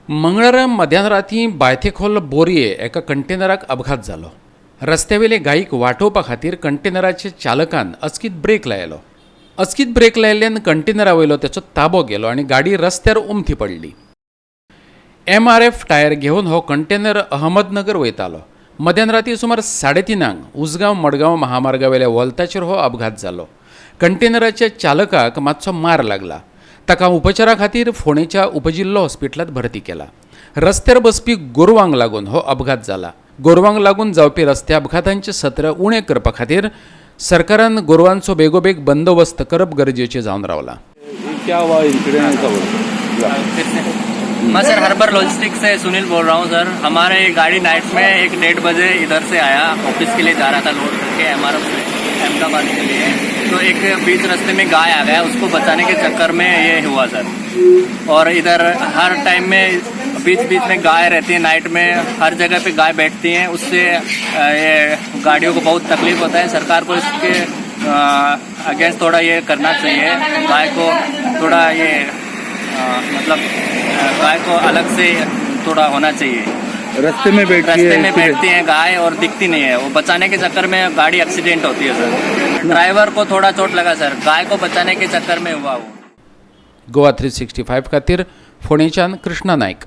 मंगळारा मध्यान रातीं बायथेखोल बोरये एका कंटेनराक अपघात जालो. रस्त्यावेले गायीक वाटोवपा खातीर कंटेनराच्या चालकान अचकीत ब्रेक लायलो. अचकीत ब्रेक लायिल्ल्यान कंटेनरा वयलो तेचो ताबो गेलो आनी गाडी रस्त्यार उमथी पडली. एमआरएफ टायर घेवन हो कंटेनर अहमदनगर वयतालो. मध्यान रातीं सुमार 3:30 उसगांव मडगांव महामार्गावेल्या वोल्ताचेर हो अपघात जालो. कंटेनराच्या चालकाक मातसो मार लागला. ताका उपचारा खातीर फोंडेच्या उपजिल्लो हॉस्पिटलांत भरती केला. रस्त्यार बसपी गोरवांक लागून हो अपघात जाला. गोरवांक लागून जावपी रस्ते अपघातांचें सत्र उणें करपा खातीर सरकारान गोरवांचो बेगोबेग बंदोबस्त करप गरजेचें जावन रावलां. क्या हुआ इंसिडेंट, ऐसा बोलो. मैं सर हर्बर लॉजिस्टिक से सुनील बोल रहा हूँ सर. हमारे गाड़ी नाइट में 1-1.5 बजे इधर से आया, ऑफिस के लिए जा रहा था, लोड करके एमआरएफ से अहमदाबाद के लिए. तो एक बीच रास्ते में गाय आ गया, उसको बचाने के चक्कर में ये हुआ सर. और इधर हर टाइम में बीच बीच में गाय रहती है. नाइट में हर जगह पे गाय बैठती हैं, उससे ये गाड़ियों को बहुत तकलीफ होता है. सरकार को इसके अगेंस्ट थोड़ा ये करना चाहिए. गाय को थोड़ा ये मतलब गाय को अलग से थोड़ा होना चाहिए. रास्ते में बैठती रास्ते है में इसलिए- बैठती है गाय और दिखती नहीं है. वो बचाने के चक्कर में गाड़ी एक्सीडेंट होती है सर. ड्राइवर को थोड़ा चोट लगा सर, गाय को बचाने के चक्कर में हुआ वो. गोवा 365 खातीर फोंडेच्यान कृष्णा नायक.